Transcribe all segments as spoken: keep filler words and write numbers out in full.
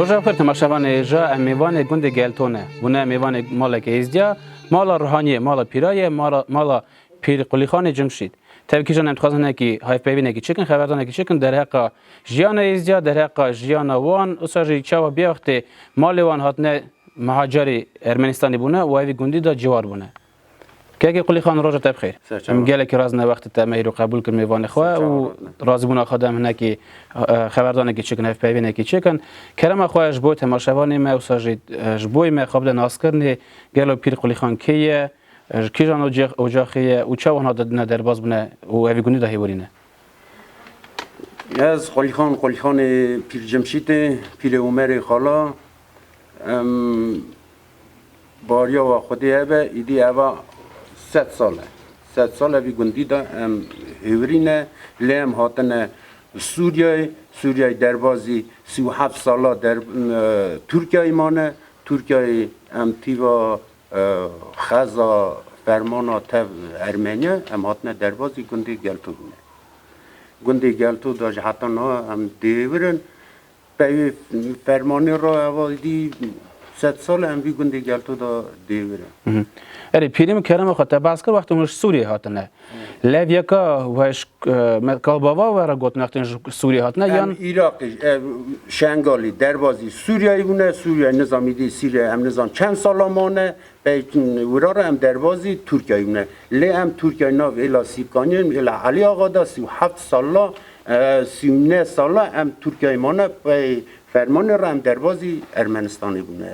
Roja xêr temaşevanê hêja, em mêvanê gundê Gelto ne. Bûne mêvanê maleke Êzdiya, mala Ruhaniyê, mala Pîra ye, mala, mala Pîr Qulîxanê Cimşîd. Tev kîjan em dixwazin hinekî hevpeyvînekî çikin, xeberdanekî çikin, derheqa jiyana Êzdiya, derheqa jiyana wan, usa jî çawa bîya wextê malê wan hatine mihacerî Ermenistanê bûne û evî gundî de ciwar bûne. Kekê Qulîxan, roja te bi xêr. Ser çava. Em gelekî razine wextê te me îro qebûl kir mêvanê xwe Ser çava û razine. Razîbûna xwe de em hinekî, e, xeberdanekî çêkin, hevpeyvînekî çêkin. Kerema xwe ji bo temaşevanê me, wisa jî, e, ji bo me xwe bide naskirinê, gelo Pîr Qulîxan kê ye, e, ji kîjan ocax-, ocaxê ye û çawa hona de dine derbas bûne û evî gundî de hêwirî ne? Ez Qulîxan, Qulîxanê Pîr Cemşîtê, Pîrê Omerê Xala. Em, bariya wa Xwedê hebe, îdî eva sed sal e. Sed sal e vî gundî de em hêvirî ne, lê em hatine Sûriyeyê, Sûriyeyê derbazî sî û heft sala der, e, Tirkiyeyê mane. Tirkiyeyê em tîva, e, xeza fermana tev Ermeniye, em hatine derbazî gundê Gelto bûne. Gundê Gelto de ji heta niha em dêvir in. Peyvê fermanê re eva dî sed sal em vî gundê Gelto de dêvir in. Mhm. Erê, pîrê min kerema xwe te behs kir, wextê hûn ji Sûriyê hatine. Levyeka we ji, e, me, Kalbava we re gotin wextê ji Sûriyê hatine, Em yan? Iraqê, e, Şengalê, derbazî Sûriyeyê bûne, Sûriye nizam îdî Sûriye, em nizam çend sala mane, pey wira re em derbazî Tirkiyeyê bûne. Lê em Tirkiyeyê nav êla Sîpkaniyê, êla Elî Axa de sî û heft sala, e, sî û neh sala em Tirkiyeyê mane, pey fermanê re em derbazî Ermenistanê bûne.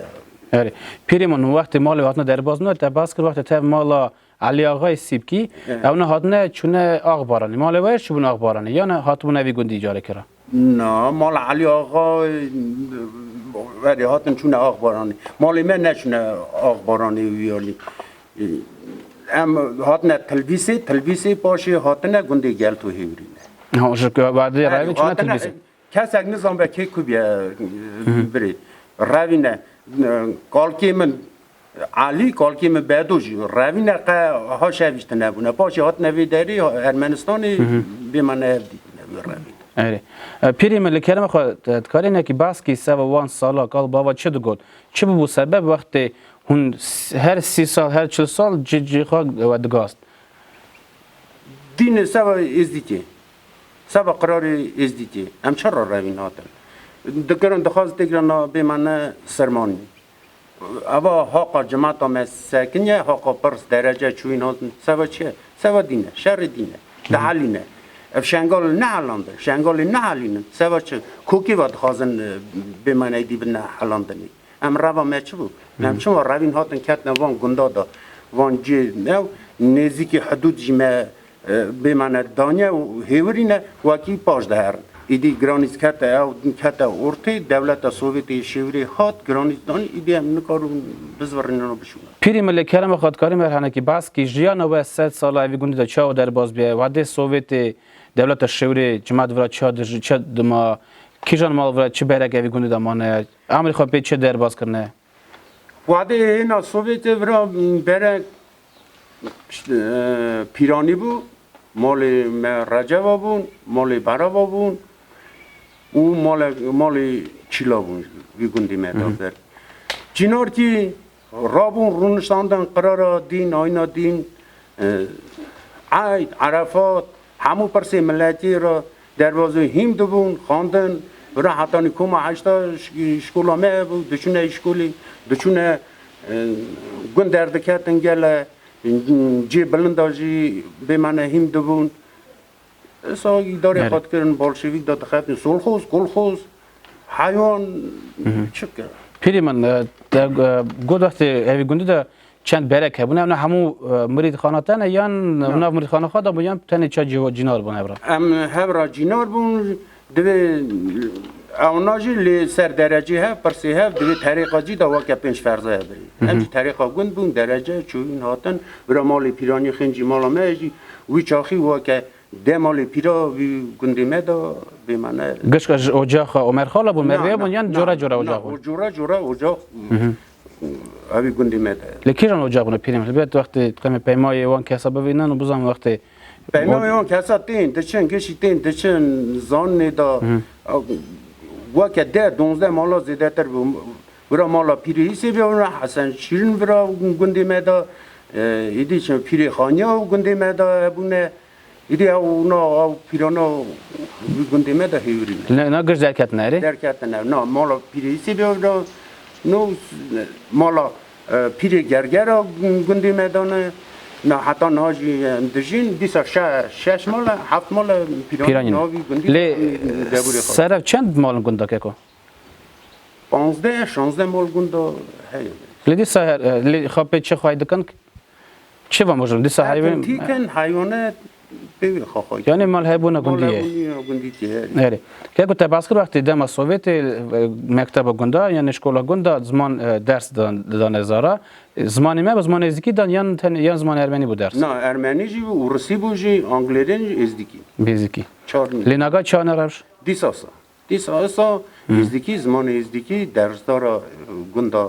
Erê. Pîrê min, wextê malê hatine derbaz bûne, te behs kir, wextê tev mala Elî Axayê Sîpkî, Evet. Ewna hatine çûne Axbaranê. Malê we çûbûn Axbaranê, yan hatibûn evî gundî careke re? Na, mala Elî Axa, erê, hatin çûne Axbaranê. Malê me neçûne Axbaranê wî alî. Em hatine Tilvîsê, Tilvîsê paşê hatine gundê Gelto hêvirîne. Ha, ji ku vadê Erê, rayê çûne hatine Tilvîsê. Kesek nizan be kê ku bîye, Hı hı. birê. Revîne, e, kalkê min Elî, kalkê min Bedo jî revîne qe ha şevîştine bûne. Paşê hatine vê derê Ermenistanê Hı hı. bê me ne hev dîtine vê revîne. Erê. E, pîrê min li kerema xwe, e, dikarî nekî behs kî seba wan sala kal bava çi digot? Çi bûbû sebeb wextê hûn s-, her sî sal, her çil sal cî, cî xwe we digast? Dînê seba Êzdîtê. Seba qirarê Êzdîtê. Em çi re revîn hatin? Dikirin, dixwazin têkila na bê me ne sermanî. Eva haqa cemata me sekiniye, haqa pirs derece çûyîn hatin. Seba çi ye? Seba dîn e, şerê dîn e. Dihelîne. Ev Şengal nehelandin. Şengalê nehelînin. Seba çi? Kokê ve dixwazin, e, bê me ne êdî bine helandinê. Em reva me çi bû? Em Hı. çima revîn hatin ketine van gunda da, van cê new, nêzîkî hidûd jî me, e, bê me ne daniye û hêvirî ne, wekî paş diherin. Îdî Granîz kete, ew kete ortê, dewleta Sovyetê şêwirê hat, Granîz danî, îdî em nikarin bizvirînin û bişûnin. Pîrê min lê kerema xwe dikarî me henekî behs kî jiyana we sed sala evî gundî de çawa derbas bûye? Wadê Sovyetê, dewleta şêwirê, cimat vira çi dij-, çi dima, kîjan mal vira çi berek evî gundî de mane? Emrê xwe pê çi derbas kirine? Wadê hêna Sovyetê vira berek, e, pîranî bû, malê me Receva bûn, malê Berava bûn û malê, malê Çîla bûn, vî gundî me Hı hı. da ber. Çînarkî rabûn, rûniştandin qirara dîn, ayna dîn, e, Eyd, Erefat, hemû pirsê miletî re derbazê hîm dibûn, xwendin, vira hetanî koma heşta ş-, şkola me hebû, diçûne îşkolî, diçûne, e, gund derdiketin gele, cê bilinda jî bê me ne hîm dibûn. Îsa îdarê Erê. xwe dikirin, bolşevîk de dixebitin, solxoz, kolxoz, heywan, Hı hı. çi bike? Pîrê min, e, te, e, got wextê evî gundî de çend berek hebûn. Evna hemû, e, mirîdxana te ne yan Hı. nav mirîdxana xwe de bûn yan tenê ça cî-, cînar bûn evra? Em hevra cînar bûn, divê ewna jî lê ser derecê hev, pirsê hev, divê terêqa cî de weke pênc ferza hebirî. Hı hı. Em jî terêqa gund bûn, derece çûyîn hatin, vira malê pîranî xincî mala me jî wî çaxî weke Dema lê pîra vî gundê me de bê mane. Gişka ji ocaxa Omer Xala bûn, Na, merveye na, bûn yan na, cora cora na, ocax bûn? O cora cora ocax, Hı hı. evî gundê me de. Lê kîjan ocax bûn pîrê min? Helbet wextê qemê peymayê wan kesa bivînin û bizan wextê Peymayê wan kesa tên diçin, gişî tên diçin zanê de. Hı hı. Weke deh donzdeh mala zêdetir bû. Vira mala Pîrê Îsê bê, vira Hesen Şîrin vira gundê me de, e, êdî çi Pîrê Xaniya gundê me de hebûne. Êdî ew na, ew pîrana wî gundê me de hêvirî ne. Ne, na giş derketine erê? Derketine. Na mala Pîrê Îsê bê, vira no mala, e, Pîrê Gergera gundê me de ne. Na heta niha jî em dijîn, dîsa şe-, şeş mala, heft mala pîranî Pîranî ne. Navî gundî Lê, em deburê xwe. Serev çend mal in gunda keko? Panzdeh, şanzdeh mal gunda heye. Lê dîsa her, e, lê xapê çi xway dikin? Çi va mojim? Dîsa Ekin heywan tîkin, heywanet pê wê xaxay. Yani mal hebûna Mal gundî ye. Hebûna gundî ki her. Erê. Keko te baskir wextê dema Sovyetê, e, mekteba gunda, yani şkola gunda, ziman, e, ders dan, dane zara. E, zimanê me bi zimanê êzdikî dan yan ten, yan zimanê ermenî bû ders? Na, ermenî jî bû, ûrisî bû jî, anglêrên jî, êzdikî. Bêzikî. Çar nî. Lê naga çane rewş? Dîsa sa. Dîsa esa êzdikî, zimanê êzdikî, dersdara, e, gunda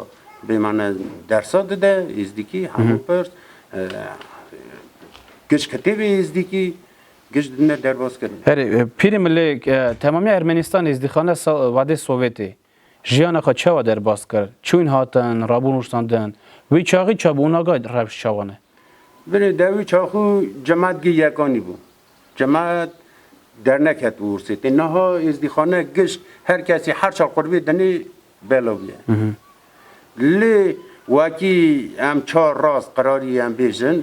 bêmane dersa dide, êzdikî, hemû pirs, e, giş kitêbê êzdikî, giş didine derbas kirin. Herê, e, pîrê min lê, e, temamiya Ermenistan êzdîxane sa-, vadê Sovyetê. Jiyana xwe çawa derbas kir? Çûn hatin, rabûn rûştandin. Wî çaxî çabû naga rewş çawa ne? Birê dewî çaxû cemaet gê yekanî bû. Cemaet dernek het û ursê tê. Niha êzdîxane giş her kesî her çar qurbê dinê bela bûye. Lê wekî em çar rast qirarî em bêjin,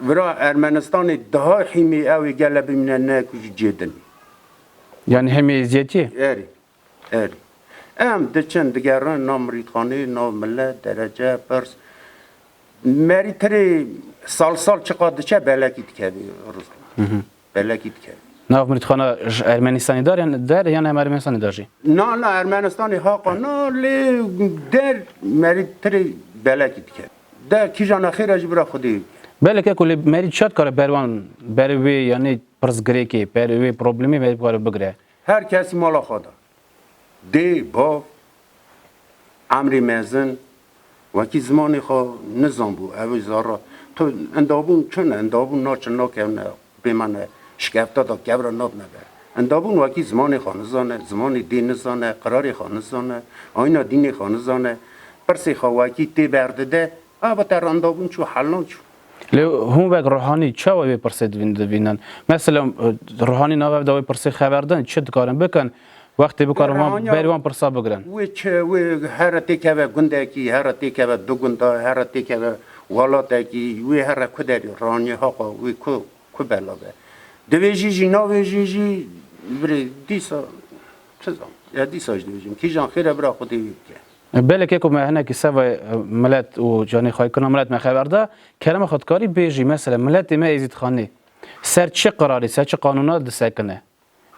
vira Ermenistanê daha hîmî ew ê gele bimîne ne ku ji cê din. Yani hemî êziyetî? Erê. Erê. Em diçin, digerin nav mirîtxanê, nav milet, derece, pirs. Merîtirê sal sal çiqa diçe belekî dikevê Rûsya. Belekî dikevê. Nav mirîtxana ji Ermenistanê dar yan der yan em Ermenistanê dar jî? Na, na, Ermenistanê haqa na lê der merîtirê belekî dikevê. De kîjana xêra jî bira Xwedê. Belê keko lê merî çat kare berwan ber wê yani pirsgirêkê, ber wê problemê merî kare bigire. Her kesî mala xwe da. Dê, bav, emrê mezin, wekî zimanê xwe nizanbû, ew ê zara. Tu endabûn çi ne? Endabûn naçin nakevne, bêmane şikefta da kevra nadine be. Endabûn wekî zimanê xwe nizane, zimanê dê nizane, qirarê xwe nizane, ayna dînê xwe nizane, pirsê xwe wekî tê berdide, a bi te randabûn çû, helan çû. Lê hûn wek ruhanî çawa wê pirsê divîn-, divînin? Mesela, e, ruhanî nava ev de wê pirsê xeber din, çi dikarin bikin? Wextê bikarin wan, Ruhanya berî wan pirsa bigirin. Wê çi, wê here têkeve gundekî, here têkeve du gunda, here têkeve welatekî, wê here ku derê, ruhaniyê haqa, wê ku, ku bela be. Divêjî jî, navêjî jî, birê dîsa, çi zan, ya dîsa jî divêjim, kîjan xêre bira Xwedê wî bike. Belê keko me hinekî seva, e, milet û canê xwayîkirina milet me xeber da. Kerema xwe dikarî bêjî, mesela, miletê me Êzîdxanê ser çi qirarî, ser çi qanûna disekine?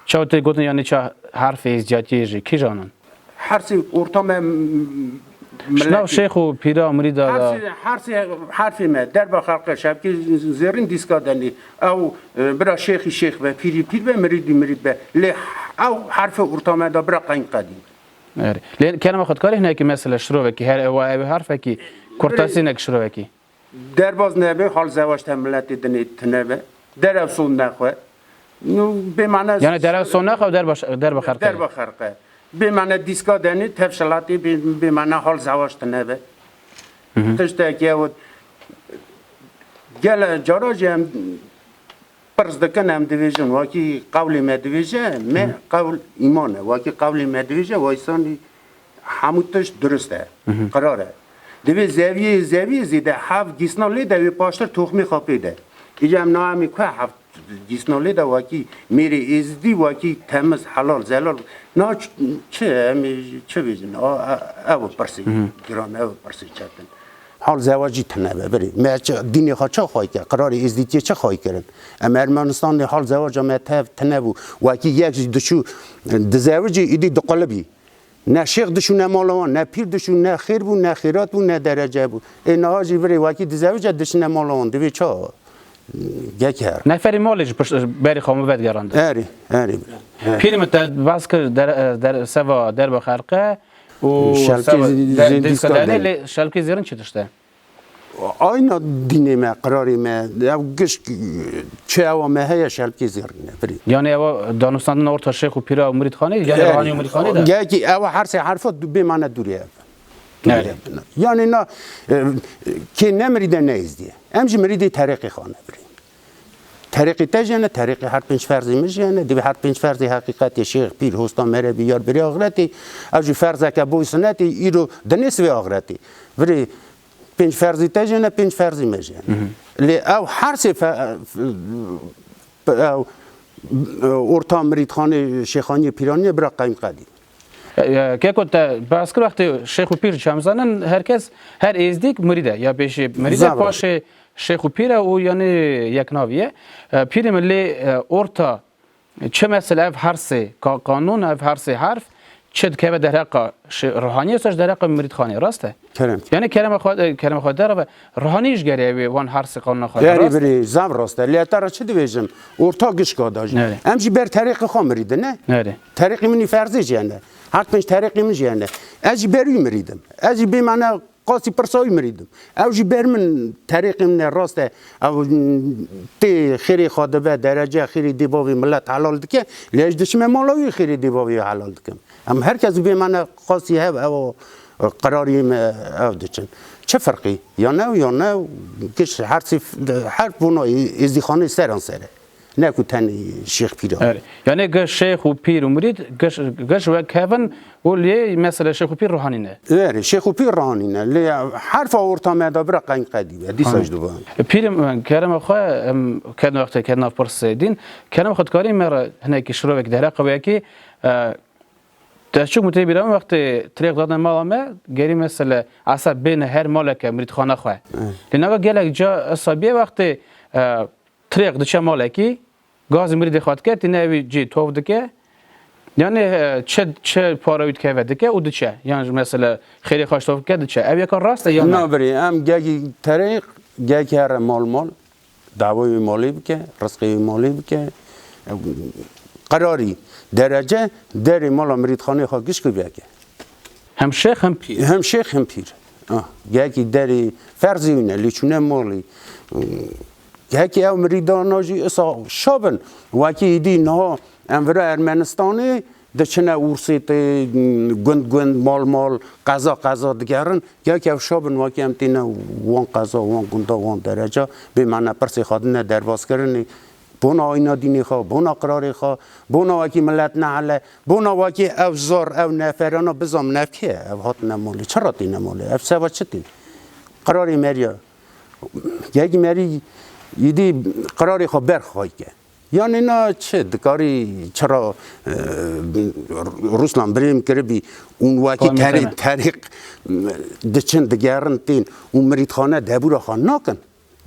Çawa tê gotin, yanî ça herfê êzdiyatiyê jî, kîjan in? Hersî orta me, m-, Ji nav miletî. Şêx û pîra, mirîda da. Hersî, hersî herfê me, derba xelqe, şevkê zêrîn dîska denî. Ew, e, bira şêxî şêx be, pîrî pîr be, mirîdî mirîd be. Lê ew herfê orta me da bira qeyn qedî. Erê. Lê kerema xwe dikarî hinekî mesela şirovekî, her ewa ew herfekî, kurtasînek şirovekî. Derbaz nebe, hal zewac te miletê dinê tine be. Derew son nexwe. Nu bê mane Yani derew son nexwe, derba, derba xerqe. Derba xerqe. Bê mane dîska denê, tev şelatê bê, bê mane hal zewac tine be. Tiştekî ew gele cara jî em pirs dikin, em divêjin, wekî qewlê me divêje, me qewl îman e. Wekî qewlê me divêje, waysanî hemû tişt durist e, qirar e. Divê zeviyê, zeviyê zêde hev gîsna lê de wê paştir toxmê xwe pê de. Îca em naemî ku hev gîsna lê de wekî mêrê êzdî, wekî temiz, helal, zelal. Na ç-, çi, em ê çi bêjin? A, a, ew pirsê giran, ew pirsê çetin. Hal zewacî tine be, birê. Me çi, dînê xwe çi xway kir? Qirarê êzdîtiyê çi xway kirin? Em Ermenistanê hal zewaca me tev tine bû. Wekî yek jî diçû dizewicî, îdî diqulibî. Ne şêx diçû ne mala wan, ne pîr diçû, ne xêr bû, ne xêrat bû, ne derece bû. Ê niha jî birê wekî dizewice diçine mala wan, divê ça? Geker. Neferê malê ji pişt berê xwe min vedigerand. Erê, erê. Pîrê min te behs kir der, der, seva derba xerqe û Şelkê seva zê-, der, zê-, dîska dîska denê, denê. Lê şelkê zêrin çi tişt e? Ayna dînê me, qirarê me, ew giş çi ewa me heye, şelpkê zêrîne, birî. Yani ewa danûstandina orta şêx û pîra û mirîdxanê, yani Erê. Ruhanî û mirîdxanê de? Gelkî ewa her sê herfa du-, bê mane dûrê ev. Erê. Yani na, e, kê ne mirîde ne êzdî ye. Em jî mirîdê terîqê xwe ne, birî. Terîqê te jî ne, terîqê her pênc ferzê min jî ne. Divê her pênc ferzê heqîqetê şêx, pîr, hosta, merebî, yar, birê axretê. Ew jî ferzeke boy sunetê, îro dinê sivê axretê. Virê pênc ferzê te jî ne, pênc ferzê me jî ne. Lê ew her sê fe-, ew, orta mirîdxanê, şêxaniyê, pîraniyê bira qeymqedî. E, e, keko te behs kir, wextê şêx û pîr çi em zanin, her kes, her êzdîk mirîd e. Ya pêşê mirîd e, Zaf rast. Paşê şêx û pîr e û yani yeknavî ye. E, pîrê min lê, e, orta çi mesele ev her sê ka-, kanûn, ev her sê herf çi dikeve derheqa şê-, ruhaniyê, saç derheqa mirîdxanê, rast e? Kerem. Yani kerema xwe, e, kerema xwe dereve, ruhanî ji gerê wê wan her sê qanûna xwe, Erê rast? Birî, zaf rast e. Lê te re çi dibêjim? Orta gişka da jî. Erê. Em jî ber terîqê xwe mirîdin, ne? Erê. Terîqê min î ferzê jî hene. Her pênc terîqê min jî hene. Ez jî ber wî mirîdim. Ez jî bê mane qasî pirsa wî mirîdim. Ew jî ber min terîqê min e, rast e. Ew tê xêrê xwe dibe, derece xêrê dê bavê milet helal dike. Lê ez diçime mala wî xêrê dê bavê helal dikim. Em her kes bê mane qasî hev ew qirarî me ew diçin. Çi ferqî? Ya ne, ya ne, giş her sîf-, her bona ê-, êzdîxanê seran ser e. Ne ku tenê şêx pîra. Erê. Yani giş şêx û pîr û mirîd giş, giş wek hev in û lê mesele şêx û pîr ruhanî ne. Erê, şêx û pîr ruhanî ne. Lê herfa orta me da bira qeynqedî be. Dîsa Anladım. Ji duvan. E, pîrê min, kerema xwe, em, kedin wextê kedin nav pirsê dîn. Kerema xwe dikarî me re hinekî şirovekî derheqa wê yekê, e, te çûk min tê bîra min wextê tirêq dadine mala me, gerî mesele esa bêne her maleke mirîdxana xwe. Evet. Lê nava gelek ca esa bîye wextê, e, tirêq diçe malekî, gazî mirîdê xwe dike, tîne wî cî tov dike. Yani, e, çi, çi para wî dikeve dike û diçe. Yan jî mesela xêrê xwe ji tov dike diçe. Ev yeka rast e yan na? Na birî, em gelkî terîq, gelkî here mal mal, dawayê wî malê bike, rizqê wî malê bike. Qirarî derece derê mala mirîdxanê xwe gişkî veke. Hem şêx hem pîr. Hem şêx hem pîr. Ah, gelkî derê ferzî wî ne, lê çûne malê. Gelkî ew mirîdana jî isa şa bin. Wekî îdî niha em vira Ermenistanê diçine Ûrsêtê, gund gund, mal mal, qeza qeza digerin. Gelkî ew şa bin, wekî em têne wan qeza, wan gunda, wan dereca, bê mane pirsê xwe dine derbaskirinê. Bona ayna dînê xwe, bona qirarê xwe, bona wekî milet nehele, bona wekî ev zor, ev neferana bizam nefkê, ev hatine malê. Çira têne malê? Ev seba çi tê? Qirarê meriya. Yekî merî yîdî qirarê xwe berxay ke. Yani na çi, dikarî çira, e, Rûslan birêm kiribî û wekî Tamam, terî-, tamam. terîq, e, diçin, digerin, tên û mirîdxane debûra xwe nakin?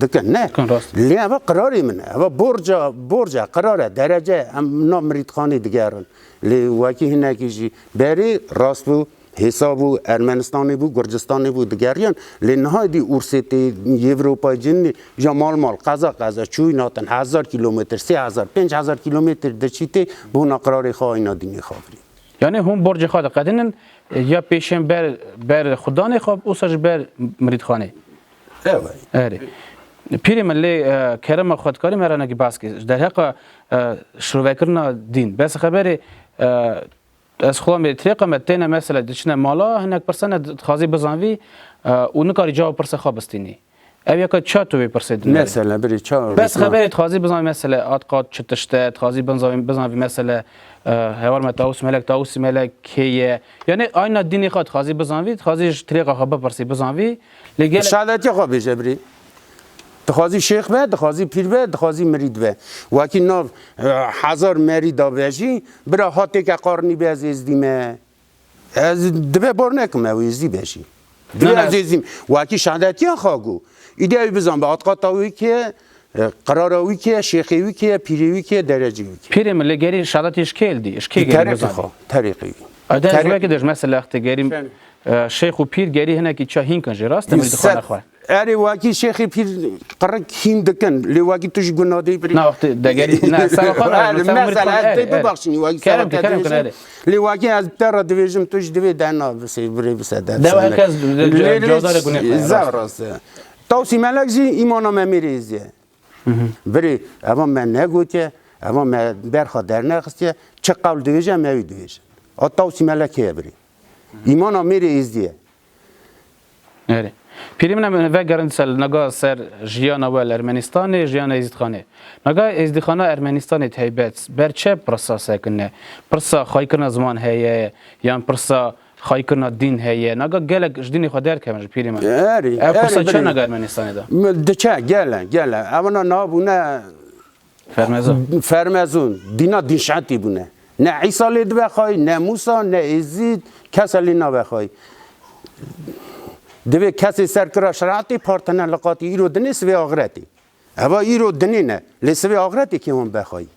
Dikin, ne? Dikin, rast. Lê eva qirarê min e. Eva borca, borca, qirare, derece, em na mirîdxanê digerin. Lê wekî hinekî jî berê rast bû, hêsa bû, Ermenistanê bû, Gurcistanê bû, digeriyan. Lê niha dî Ûrsêtê Yevropayê cinî ja mal mal, qeza qeza, çûyî natin, hezar kîlometr, sê hezar, pênc hezar kîlometr diçî tê, bona qirarê xwe, ayna dînê xwe birî. Yani hûn borcê xwe diqedînin, e, ya pêşên ber, ber xudanê xwe, usa ji ber mirîdxanê. Ew e. Erê. Pîrê min lê, e, kerema xwe dikarî me re hinekî behs kî. Ji derheqa, e, şirovekirina dîn. Bes xeberê, e, ez xwe me tirêqa me têne mesela diçine mala, hinek pirsene dixwazî bizanvî, e, û nikarî cewab pirsa xwe bistînî. Ev yeka ça tu vê pirsê dinêrî? Mesela, birî ça Bes mesela? Xeberê dixwazî bizanî, mesela, at qat çi tişt e, dixwazî bizanî, bizanî, mesela, e, hewar me Tawus Melek, Tawus Melek kê ye? Yani ayna dînê xwe dixwazî bizanî, dixwazî ji tirêqa xwe bipirsî, bizanî. Lê gelek Şadetiya xwe bêje birî. Dixwazî şêx be, dixwazî pîr be, dixwazî mirîd be. Wekî nav, e, hezar merîda be jî, bira hatêke qarnî be ez êzdî me. Ez dibe bar nekim ew êzdî be jî. Dibe Na, na. ez êzdîm. Wekî şehadetiya xwe got. Îdî ew bizan be, atqata wî kê, e, qirara wî kê, şêxê wî kê, pîrê wî kê, derecê wî kê. Pîrê min lê gerî şehadetî ji kê dî? Ji kê gerî Terîqê bizan? Xwe, terîqê wî. Ede ji Terîq- wekî de ji mesela extê gerî, Sen- e, şêx û pîr gerî hinekî ça hîn kin jê, rast e, mirîdxana xwe. Erê, wekî şêxê pîr qirik hîn dikin. Lê wekî tu ji gunadê birî. Na, wextê degerî, ne, seba xwe ne, Erê, seba mesela, mirîdxana, ez erê, tê erê. Bibaxşînî, wekî Kerem seba ki, kerem ki, tê erê. Lê wekî ez te re dibêjim, tu ji divê dena bisê, birê bise de. De her kes Lê cazare gunê xwe, zaf rast. Rast e. Tawsî Melek jî îmana me mêrê êzdiye. Birê, eva me negotiye, eva me berxa dernexistiye, çi qewl dibêje, me wî dibêje. A Tawsî Melek heye birê. Îmana mêrê êzdiye. Erê. Pîrê min em vegerin ser, naga ser jiyana we li Ermenistanê, jiyana Êzdîxanê. Naga Êzdîxana Ermenistanê taybet, ber çi pirsa sekine? Pirsa xwayîkirina ziman heye, yan pirsa xwayîkirina dîn heye? Naga gelek ji dînê xwe derkevin ji pîrê min. Erê, Ev pirsa erê, çi birê. Naga Ermenistanê de? Mi diçe, gele, gele. Evana nabûne Fermezon. Fermezon, dîna dînşetî bûne. Ne Îsa lê divexwayî, ne Mûsa, ne Êzîd, kese lê navexwayî. Divê kesê serkira şereatê partine li qatî îro dinê sivê axretê. Eva îro dinê ne, lê sivê axretê kê wan bexwayî.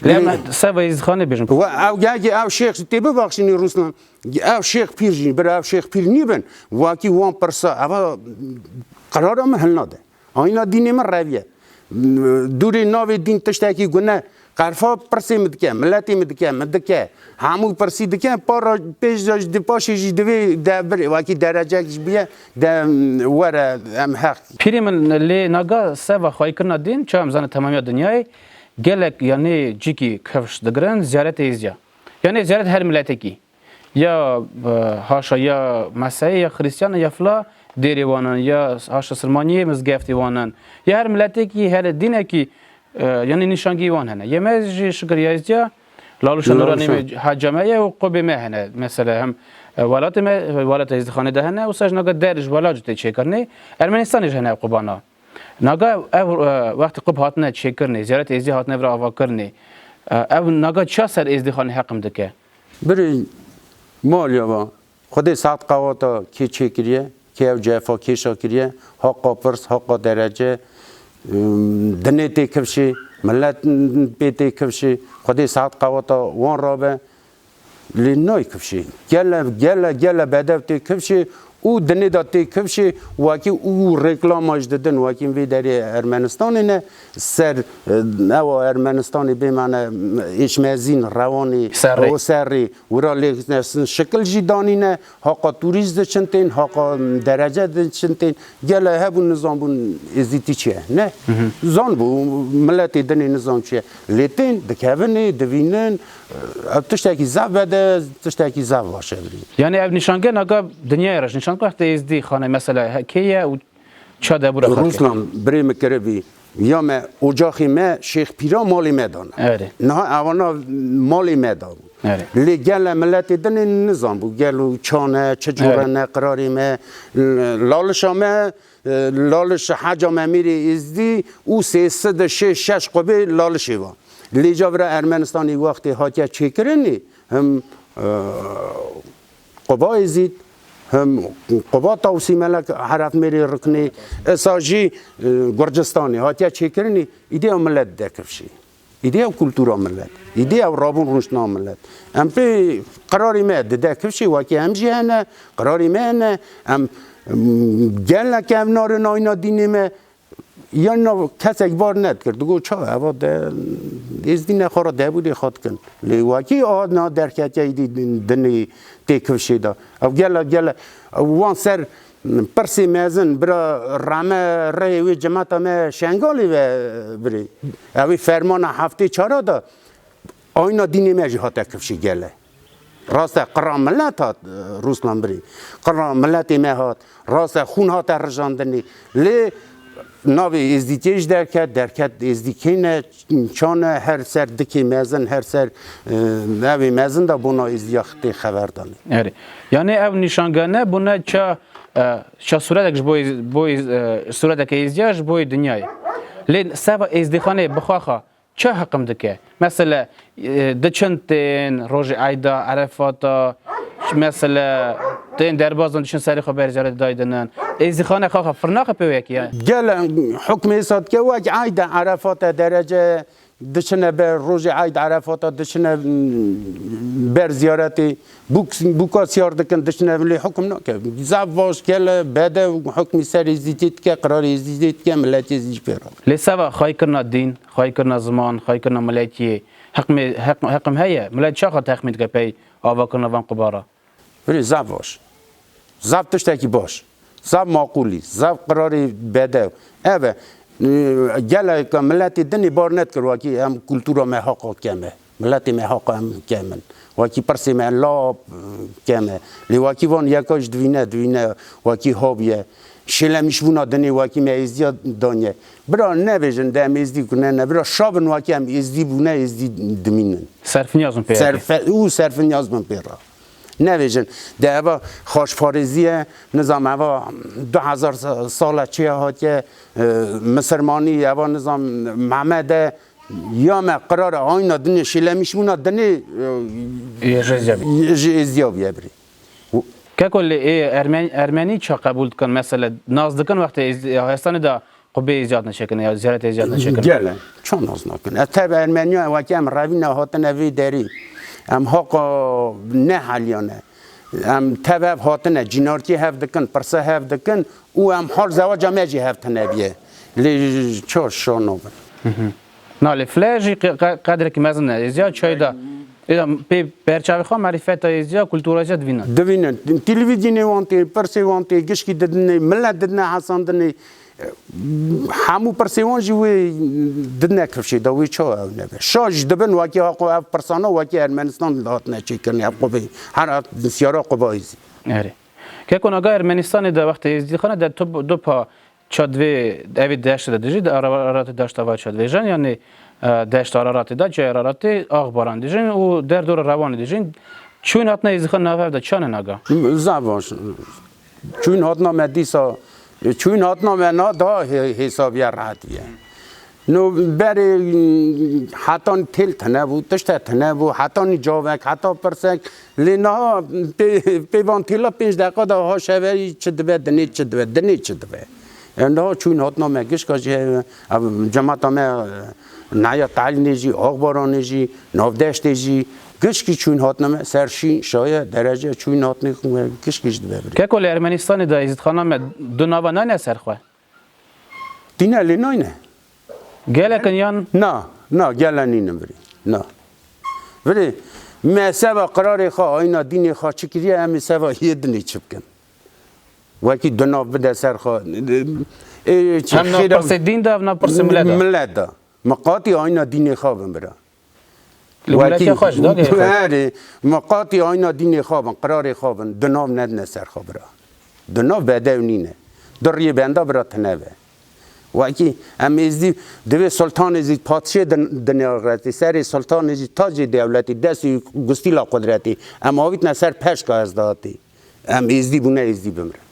Lê me seba Êzdîxanê bêjin. We ew gel ki ew şêx jî tê bibaxşînî Rûslan. Ew şêx pîr jî, bir ew şêx pîr nîbin. Wakî wan pirsa, eva qerara min hilnade. Ayna dînê min reviye. Dûrê navê dîn tiştekî gune qerfa pirsê min dike, miletê min dike, min dike. Hemû pirsî dike, para pêş de jî di paşê jî divê de bir wekî derecek jî biye de were em heq. Pîrê min lê naga seva xwayîkirina dîn, çawa em zanin temamiya dinyayê gelek yanî cîkî kifş digirin ziyaretê êzdiya. Yanî ziyaret her miletekî. Ya, e, haşa ya Mesihê ya Xrîstiyan ya fila dêrê wan in, ya haşa Silmaniyê mizgeftê wan in. Ya her miletekî, her dînekî, e, yanî nîşangî wan hene. Yê me jî şikir ya Êzdiya, Lalişa Nûranî me haca me ye û qubê me hene. Mesela hem, e, welatê me, welata Êzdîxanê de hene, wisa ji naga der ji welac tê çêkirinê. Ermenistanê jî hene ev qubana. Naga ev, e, wextê qub hatine çêkirinê, ziyaret Êzdî hatine vir avakirinê. E, ev naga çiya ser Êzdîxanê heqim dike? Birê maliya va, Xwedê saet qewata kê çêkiriye, kê ew cefa kêşa kiriye, haqa pirs, haqa derece, ım, dinê tê kifşê, milet pê tê kifşê, Xwedê saet qewata wan rabe, lê nayê kifşê. Gele, gele, gele bedev tê kifşê û dinê de tê kifşê, wekî û reklama jî didin, wekî vê derê Ermenistanê ne, ser, e, ewa Ermenistanê bê mane, êşmezîn, rewanê, Serrê. O serrê, wira lê nesin şikil jî danîne, haqa tûrîst diçin tên, haqa derece diçin tên. Gele hebûn nizanbûn êzîtî çi ye? Ne. Zanbû, miletê dinê nizan çi ye. Lê tên, dikevinê, divînin, ev tiştekî zaf bede, tiştekî zaf baş e birî. Yanî ev nîşange naga dinyayê re ji nîşan wextê Êzdî xane mesela he-, kê ye û ça debûra xelkê? Rûslan birê min kiribî. Ya me, ocaxê me, Şêx Pîra malê me dane. Erê. Niha evana malê me da. Erê. Lê gele miletê dinê nizanbû gelo çane, çi cure Erê. Ne qirarê me, Lalişa me, Laliş Heca Memîrê Êzdî û sê sed û şeş şeş qubê Lalişê va. Lê ca vira Ermenistanê wextê hatiye çêkirinê, him, e, Quba Êzîd, him Quba Tawsî Melek Herefmêrê Riknê, esa jî, e, Gurcistanê hatiye çêkirinê, îdê ew milet dide kifşê. Îdê ew kultura milet. Îdê ew rabûn rûniştina milet. Em pê qirarê me dide kifşê, wekî em jî hene, qirarê me hene, em, em, gelek ev narin ayna dînê me, Yan nav kesek bar nedikir, digot, ça eva de êzdî nexwe re debûrê xwe dikin. Lê wekî a na derketiya îdî dinê tê kifşê de. Ew gele, gele, wan ser pirsê mezin, bira rame rihê wê cemata me Şengalê ve birê. Ew ê fermana heftê çara de, Ayna dînê me jî hate kifşî gele. Rast e, qira milet hat, e, Rûslan birî. Qira miletê me hat. Rast e, xûn hate rijandinê. Lê navê êzdîtiyê jî derket, derket êzdî kê ne, çan e, her ser dikê mezin, her ser, e, evê mezin de bona êzdiya tê xeber danê. Erê. Yanî ev nîşangane bûne ça, e, ça sûretek ji bo êz-, bo êz-, e, sûreteke êzdiya ji bo dinyayê. Lê seva êzdîxanê bixwaxa Çi heqim dike? Mesele, e, diçin tên rojê Eyda, Erefata, mesele, tên derbazan diçin serê xwe ber ziyaret daydinin. Êzîxane xaxa firnaxe pê wek ya. Gel hukmê îsa dike wek Eyda, Erefata derece diçine ber rojê Eyd, Erefata diçine, m, ber ziyaretê. Bûk, bûka siyar dikin, diçine lê hukm nake. Zaf baş gele bede hukmî ser êzîtî dike, qirarê êzîtî dike, milletê êzîtî pê re. Lê seva xwayîkirina dîn, xwayîkirina ziman, xwayîkirina miletiyê, heqmê, heq, heqim heye. Milet çaxa texmîn dike pey avakirina van qubara? Belê zaf baş. Zaf tiştekî baş. Zaf maqûlî, zaf qirarê bedew. Ev e, e, geleka miletê dinê bar nedikir, wekî em kultura me haqa kem e. Miletê me haqa em kem in. Wekî pirsê me lap, e, kem e. Lê wekî van yeka jî divîne, divîne wekî habiye. Şêlemîşbûna dinê wekî me êzdiya daniye. Bira nebêjin de em êzdî kune ne. Bira şabin wekî em êzdî bûne, êzdî dimînin. Serfinyaz bin pê re. Serfe-, û serfinyaz bin pê re. Nebêjin. De eva xaçparêzî ye, nizam eva du hezar sa-, sala çêya hatiye, e, misilmanî, eva nizam Mehmed e, ya me qirara ayna dinê, şêlemîşbûna dinê, e, Yê ji êzdiya bî. Yê ji êzdiya bîye birî. Keko lê ê Ermen-, Ermenî ça qebûl dikin, mesele nas dikin wextê êz-, ya hestanê de qubê êzdiya hatine çêkirin ya ziyaretê êzdiya hatine çêkirin? Gele, ço nas nakin. Ez tev Ermeniya wekî em revîne hatine vê derî. Em haqa neheliyane. Em tev hev hatine, cînarkî hev dikin, pirse hev dikin û em hal zewaca me jî hev tine biye. Lê ço şo nabin. Na lê file jî qe-, qe-, qedrekî mezin e. Êzdiya çayê de. Êda pê berçavê xwe marîfeta êzdiya, kultura êzdiya divînin. Divînin. Televîzyonê wan tê, pirsê wan tê, gişkî didinê, milet didine hesandinê. Hemû pirsê wan jî wê didine kifşê de, wê çawa ew nebe. Şa jî dibin wekî haqo ev pirsana wekî Ermenistan hatine çêkirin, ev qubê, her hat siyara qubayî zî. Erê. Keko naga Ermenistanê de wextê êzdîxane de tu, du pa ça divê evê deştê de dijî, di Araratê deşta va ça divêjin, yanî, e, deşta Araratê de, cayê Araratê, Axbaran dijîn û derdora Rewanê dijîn. Çûyîn hatina êzdîxan nav ev de çane naga? Zaf baş. Çûyîn hatina me dîsa, çûyîn hatina me na daha hê-, hêsabiye rehet biye. No berê, mm, hetan têl tune bû, tişte tune bû, hetanî cavek, heta pirsek. Lê niha pê, pê van têla pênc deqa de ha şeverî çi dibe, dinê çi dibe, dinê çi dibe. E, niha çûyîn hatina me gişka jî heye, ev cemata me, e, naya Talînê jî, Axbaranê jî, Navdeştê jî, gişkî çûyîn hatina me, ser şîn, şaye, derece, çûyîn hatinê xwe gişkî jî dibe birî. Keko li Ermenistanê de êzdîxana me du nava nayne ser xwe? Tîne lê nayne. Gelek in yan? Na, na, gele nînin birî. Na. Birî, me seva qirarê xwe, ayna dînê xwe çi kiriye, em ê seva yê dinê çi bikin? Wekî du nav bide ser xwe. Ê, çi Hem nav xêra pirsê dîn de, hem nav pirsê milet de. Milet de. Miqatî ayna dînê xwe bin bira. Li Wekî miletê xwe jî da gêrê xwe. Erê, miqatî ayna dînê xwe bin, qirarê xwe bin, du nav nedine ser xwe bira. Du nav bedew nîne. Du riyê benda bira tine be. Wekî em êzdî divê sultanê zî padşê din-, dinya retî, serê sultanê zî tacê dewletî, destî gustîla qudretî. Em avîtine ser peşka ez datî. Em êzdî bûne, êzdî bimre.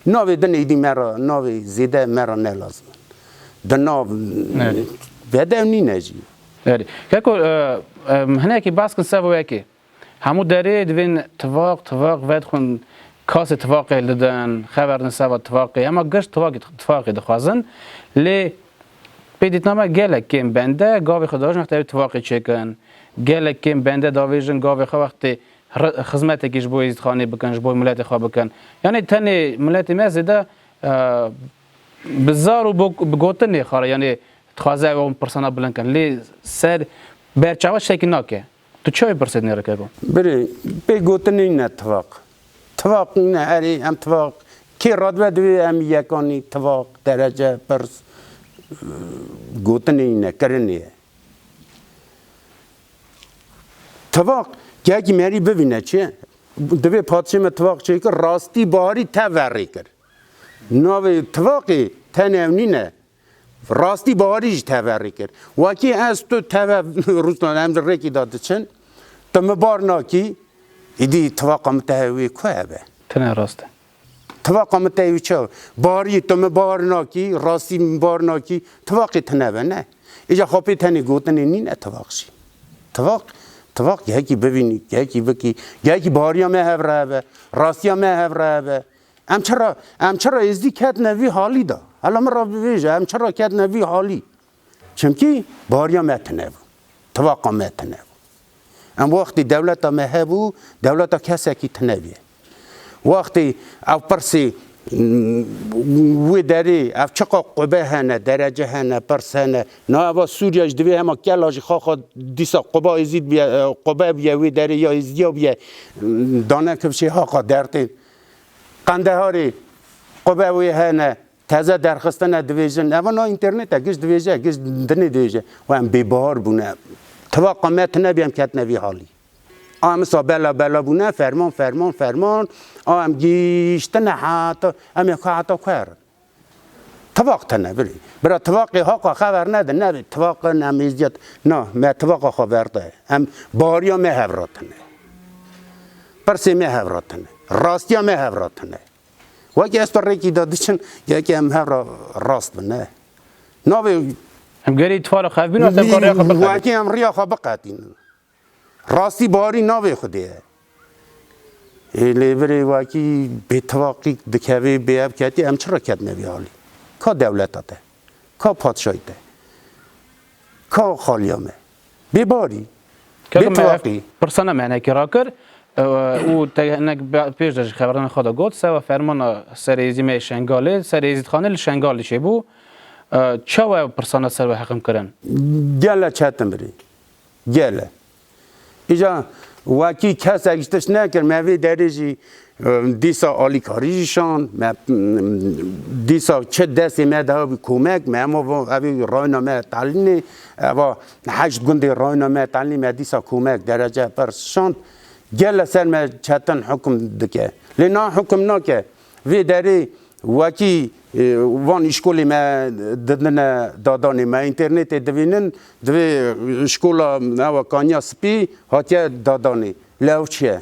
Navê din êdî me re, navê zêde me re ne lazim in. Di nav Erê. Bedew nîne jî. Erê. Keko, e, e, hinekî behs kin seba wekê. Hemû derê divên tivaq, tivaq vedixwin, kasê tivaqê li didin, xeber din seba tivaqê. Hema giş tivaqê, tivaqê dixwazin. Lê pê dîtina me gelek kêm bende, gavê xwe davêjin wextê ew tivaqê çêkin. Gelek kêm bende davêjin gavê xwe wextê ri-, xizmetekî ji bo êzdîxanê bikin, ji bo miletê xwe bikin. Yanî tenê miletê me zêde, e, bi zar û bo-, bi gotinê xwe re, yanî dixwaze ew pirsana bilind kin. Lê ser berçava tiştekî nake. Tu çawa pirsê dinê re keko? Birê, pê gotinê ne tivaq. Tivaq ne, erê, em tivaq. Kê radibe divê em yekanî tivaq, derece, pirs, gotinê ne, kirinê ye. Tivaq, kekî merî bivîne çi? Divê padşê me tivaq çêkir, rastî baharî te verê kir. Navê tivaqê tenê ew nîne. Rastî baharî jî te verê kir. Wekî ez tu teve Rûslan em di rêkî de diçin. Tu mi bar nakî, îdî tivaqa min te wê ku hebe? Tine rast e. Tivaqa min te wî çaw? Barî tu min bar nakî, rastî min bar nakî, tivaqê tine be, ne? Îca xapê tenê gotinê nîne tivaq jî. Tivaq, tivaq yekî bivînî, yekî bikî, yekî bariya me hev re hebe, rastiya me hev re hebe. Em çira, em çira êzdî ketine vî halî de? Hela min re bibêje, em çira ketine vî halî? Çimkî bariya me tine bû, tivaqa me tine bû. Em wextî dewleta me hebû, dewleta kesekî tine bûye. Wextî ev pirsê, mm, wê derê, ev çiqa qube hene, derece hene, pirs hene. Na eva Sûriye jî divê hema kela jî xaxa dîsa quba Êzîd bûye, e, qube bûye wê derê ya Êzidiya bûye, mm, dane kifşê haqa dertên. Qendeharê Qube wê hene, teze derxistine dibêjin. Eva na înternete, giş dibêje, giş dinê dibêje. Û em bêbahar bûne. Tivaqa me tune bî, em ketine vî halî. A em sa bela bela bûne, ferman, ferman, ferman. A em gihîştine heta, em ê xwe heta ku herin. Tivaq tune birî. Bira tivaqê haqa xeber nedin, nebê tivaqin em êzdiyet. Na, me tivaqa xwe berde. Em bariya me hev re tune. Pirsê me hev re tune. Rastiya me hev re tune. Wekî ez tu rêkî de diçin, yekî em hev re rast bin, ne. Navê Em gerî itfala xev bin, em kariya xwe biqedin. Wekî em riya xwe biqetînin. Rastî barî navê Xwedê ye. Ê lê virê wekî bêtivaqî dikevê bê ev ketî, em çi re ketine vî halî? Ka dewleta te? Ka padşahî te? Ka xaliya me? Bêbarî. Kaka me ev Bêtivaqî. Pirsana me hinekî rakir, e, û te hinek be-, pêş de ji xeberana xwe de got, sewa fermana serê êzî me yê Şengalê, serê êzîdxanê li Şengalê çêbû. E, çawa ev pirsana ser we heqim kirin? Gele çetin birî. Gele. Îca wekî kesek ji tişt nekir, me vê derê jî, e, dîsa alîkarî jî şand, me, m, dîsa çi destê me de hebû komek, me hema va, evê rayna me telînê, eva heşt gundê rayna me telînê, me dîsa komek, derece pirs şand. Gele ser me çetin hukum dike. Lê na hukum nake. Vê derê wekî, e, van îşkolê me didine dadanê me, înternetê divînin, divê îşkola ewa Kanya Spî hatiye dadanê. Lê ew çi ye?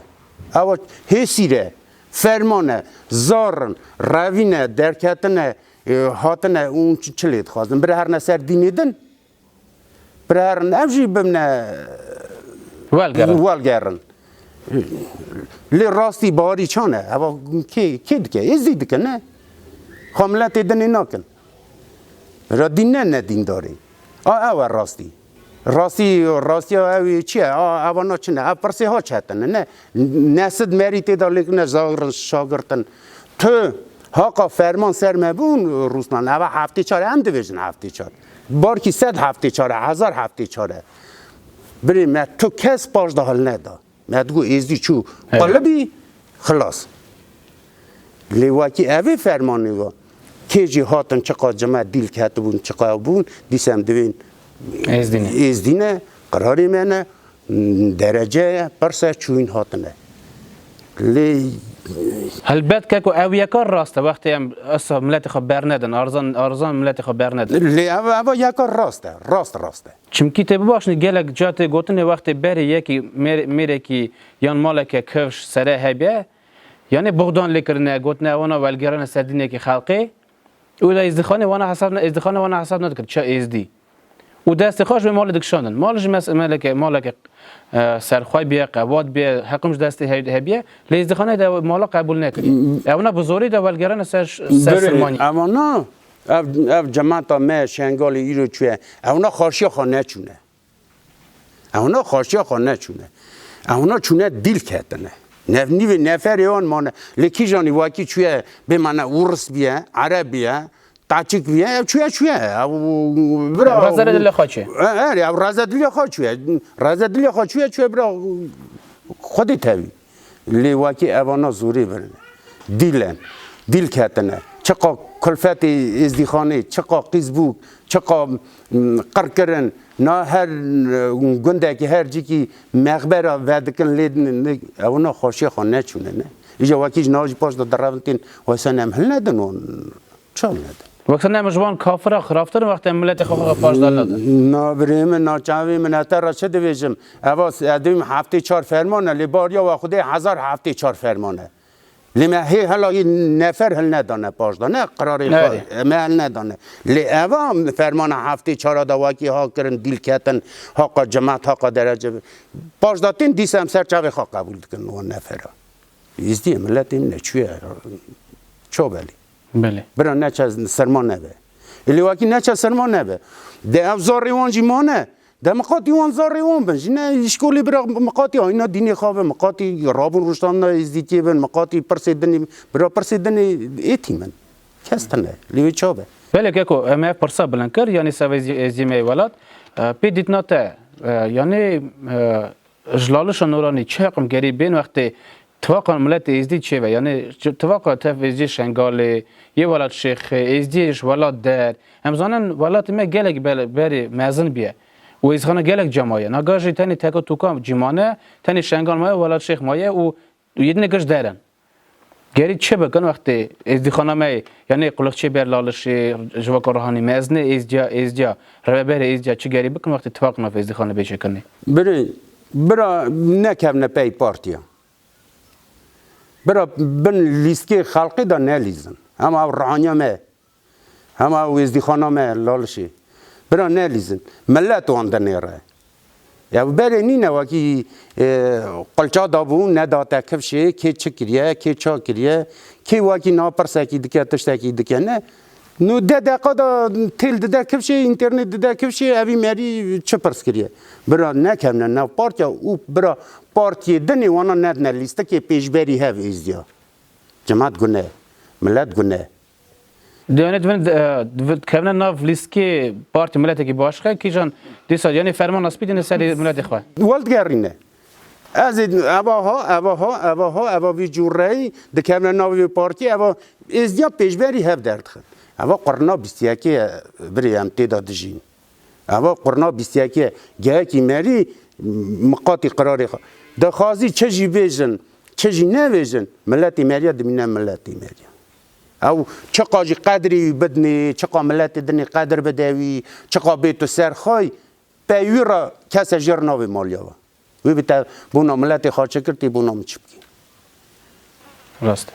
Ewa hêsîr e, ferman e, zar in, revîn e, derketine, e, hatine û çi, çi lê dixwazin? Bira herine ser dînê din. Bira herin, ev jî bimne Welgerin. Welgerin. Lê rastî baharî çan e? Eva kê, kê dike? Êzî dike, ne? Xwe miletê dinê nakin. Ra dîn ne, ne dîndarê. A, ew e rastî. Rastî, rastiya ew ê çi ye? A, eva na çi ne? Ev pirsê ha çetin e, ne? Nesid merî tê de lêkine zagrin, şagirtin. Tu haqa ferman ser me bûn, Rûslan, eva heftê çar, em dibêjin heftê çar. Barkî sed heftê çar e, hezar heftê çar e. Birê me tu kes paş de hilneda. Me digot êzdî çû Evet. qulibî, xilas. Lê wekî evê fermanê wa. Kê jî hatin çiqa cima dîl ketibûn, çiqa bûn, dîsa em divên Êzdî ne. Êzdî ne, qirarê me ne, derece ye, pirs e, çûyîn hatine. Lê Helbet keko ew yeka rast e, wextê em esa miletê xwe bernedin, arzan, arzan miletê xwe bernedin. Lê ev, ev yeka rast e, rast, rast e. Çimkî tê bibaşinî gelek ca tê gotinê wextê berê yekî mêr-, mêrekî yan maleke kifş sere hebe, yanê buxdan lê kirine, gotine ewana welgerine ser dînekî xelqê. Û da êzdîxanê wana hesab ne, êzdîxanê wana hesab nedikir, ça êzdî. Û destê xwe ji vê malê dikişandin. Mal jî mes-, meleke, maleke, e, serxwe biye, qewat biye, heqim ji destê he-, hebiye, lê êzdîxanê de mala qebûl nekiriye. Ewna bi zorî de welgerine ser, ser Birê, Silmanî. Ewana, ev, ev cemata me Şengalê îro çûye. Ewna xaşiya xwe neçûne. Ewna xaşiya xwe neçûne. Ewna çûne dîl ketine. Nev-, nîvê neferê wan mane. Lê kîjanî wakî çûye bê mane Ûris biye, Ereb biye, Taçik biye, ev çûye çûye. Ew bira Rezedilê xwe çûye. E, e, ew rezedilê xwe çûye. Rezedilê xwe çûye, çûye bira Xwedê tevî. Lê wekî evana zorê birine. Dîl in. Dîl ketine. Çiqa kulfetê êzdîxanê, çiqa qîz bûk, çiqa, mm, qir kirin. Na her, mm, gundekî, her cîkî mexbera vedikin lê n-, n-, ewna xweşiya xwe neçûne ne. Îja wekî ji nav jî paş de direvin tên, waysan em hilnedin wan. Çal nedin. Wekî ne em ji wan kafira xiraftir in, wextê em miletê xwe xwe paşdar nedin. Na birê min, na çavê min, ez te re çi dibêjim? Eva s-, ez dibêm heftê çar ferman e, lê bariya we Xwedê hezar heftê çar ferman e. Lê me hê hela yê nefer hilnedane paşda, ne qirarê xwe, Nerê? Me hilnedane. Lê eva fermana heftê çar a da wekî ha kirin, dîl ketin, haqa cemaat, haqa derece. Paşda tên dîsa em ser çavê xwe qebûl dikin wan nefera. Êzdiyê miletê min e, çûye çobelî. Belê. Bira neçe sirma nebe. Ê lê wekî neçe sirma nebe. De ev zarê wan jî mane. De miqatî wan zarê wan bin. Jî ne îşkolê bira miqatî ayna dînê xwe bin, miqatî rabûn rûştandina êzdîtiyê bin, miqatî pirsê dinê, bira pirsê dinê êtî min. Kes tine. Lê wê ça be? Belê keko, em ev pirsa bilind kir, yanî sevê zî-, êzdî me yê welat. E, pê dîtina te, e, yanî, e, ji Lalişa Nuranî çi heqim gerî bên wextê Tifaqa miletê êzdî çê ve? Yanî, ç-, tifaqa tev êzdî Şengalê, yê Welat Şêxê, êzdî ji welat der. Em zanin welatê me gelek be-, berê mezin bîye. Û êzdîxana gelek ca maye. Naga jî tenê teka tûka cî mane, tenê Şengal maye, Welat Şêx maye û, û yê dinê giş der in. Gerî çi bikin wextê êzdîxana me, yanî quliqçê ber Lalişê, civaka Rihanî, mezinê êzdiya, êzdiya, rêveberê êzdiya çi gerî bikin wextê tifaq nav êzdîxanê bê çêkirinê? Birê, bira nekevne pey partiya. Bira bin lîstikê xelkê de nelîzin. Hema ew rihaniya me, hema ew êzdîxana me Lalişê. Bira nelîzin. Milet wan dinêre. Ya berê nîne wekî, e, qulça dabû, nedate kifşê, kê çi kiriye, kê ça kiriye, kê wekî napirsekî dike, tiştekî dike. Ne, nû deh deqa da têl dide kifşê, înternet dide kifşê, evî merî çi pirs kiriye? Bira nekevne nav partiya û bira partiyê dinê wana nedine lîstikê pêşberî hev êzdiya. Cimat gune, milet gune. Diyanê divin, e, divi-, kevne nav lîstikê partî miletekî başxe, kîjan dîsa, yanî fermana spî dîne serê miletê xwe. Wel digerîne. Ez ê eva ha, eva ha, eva ha, eva vî cûreyî dikevne navê vê partî, eva êzdiya pêşberî hev derdixin. Eva qurna bîst yekê ye, birê em tê de dijîn. Eva qurna bîst yekê ye. Gehekî merî miqatî qirarê xwe. Dixwazî çi jî bêjin, çi jî nebêjin, miletê meriya dimîne miletê meriya. Ew çiqa jî qedrê wî bidinê, çiqa miletê dinê qedir bide wî, çiqa bê tu ser xwe, pey wî re kese jêr navê maliya we. Wî bi te bona miletê xwe çi kir, tê bona min çi bikî? Rast e.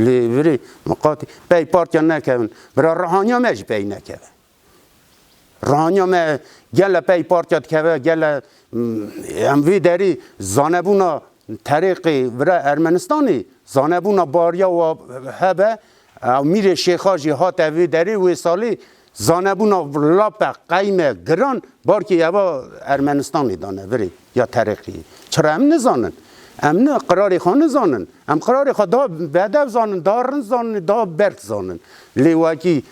Lê virê miqatî pey partiya nekevin. Bira rihaniya me jî pey nekeve. Rihaniya me gele pey partiya dikeve, gele, mm, em vê derî zanebûna terêqê vira Ermenistanê, zanebûna bariya wa hebe, ew Mîrê Şêxa jî hate vê derê wê salê, zanebûna lape, qeyme, giran, barkê eva Ermenistanê dane virê ya terêqiyê. Çira em nizanin? Em ne qirarê xwe nizanin. Em qirarê xwe daha bedew zanin, daha rind zanin, daha berk zanin. Lê wekî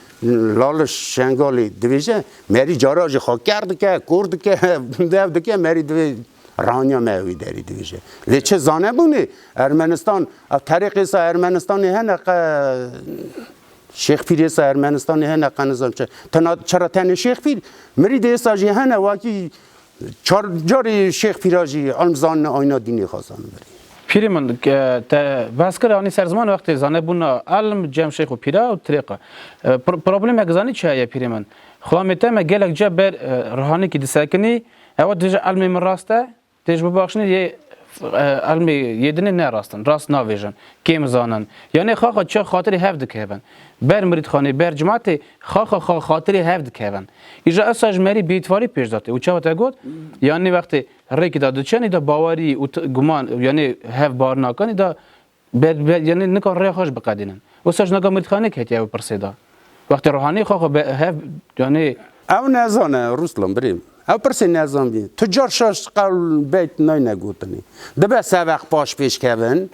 Laliş Şengalê dibêje, merî cara jî xwe ker dike, kor dike, dev dike, merî divê raniya me wî derî dibêje. Lê çi zanebûnê? Ermenistan, ev terêqê sa Ermenistanê hene qe, Şêxpîrê sa Ermenistanê hene qe nizam çi. Tena, çira tenê Şêxpîr, mirîdê sa jî hene wekî Çar carî Şêx Pîra jî elm zanine, ayna dînê xwe zanibirî. Pîrê min, e, te behs kir, anî ser ziman wextê zanebûna elm cem Şêx û Pîra û tirêqa. E, pro-, problemek zanî çi heye pîrê min? Xulamê te me gelek ca ber, e, rihanîkî disekinî, ewa dibêje elmê min rast e, tê ji bibaxşinî yê, e, elmê yê dinê ne rast in, rast navêjin. Kêm zanin. Yanê xaxa çi xatirê hev dikevin. Ber mirîdxanê, ber cimatê xaxa xa xatirê hev dikevin. Îja esa ji merî bêîtvarî pêş de tê. Û çawa te got? Yanî wextê rêkê de diçin, îda bawerî û t-, guman, yanî hev bar nakin, îda be-, be-, yanî nika rêya xwe jî biqedînin. Wisa ji naka mirîdxanê ketiye ew pirsê de. Wextê ruhanî xwe xwe be-, hev, yanî Ew nezane, Ruslan birêm. Ew pirsê nezanbî. Tu car şaş qewl beyt nayne gotinê. Dibe seveq paş pêş kevin.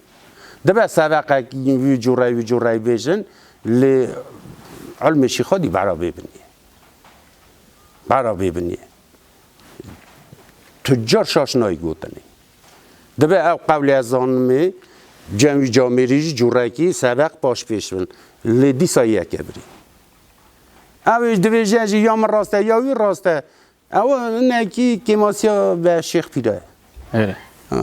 Dibe seveqek wî cûrey, wî cûrey bêjin. Lê ilmê şîxadî bera bê binî. Bera bê binî. Tu car şaş nayî gotinê. Dibe ew qewlê ez zanimê, cem wî camêrî jî cûrekî seveq paş pêş bin. Lê dîsa yeke birî. Ew ê dibêje jî ya min rast e, ya wî rast e. Ew hinekî kêmasiya be Şêx Pîre. Erê. Ha.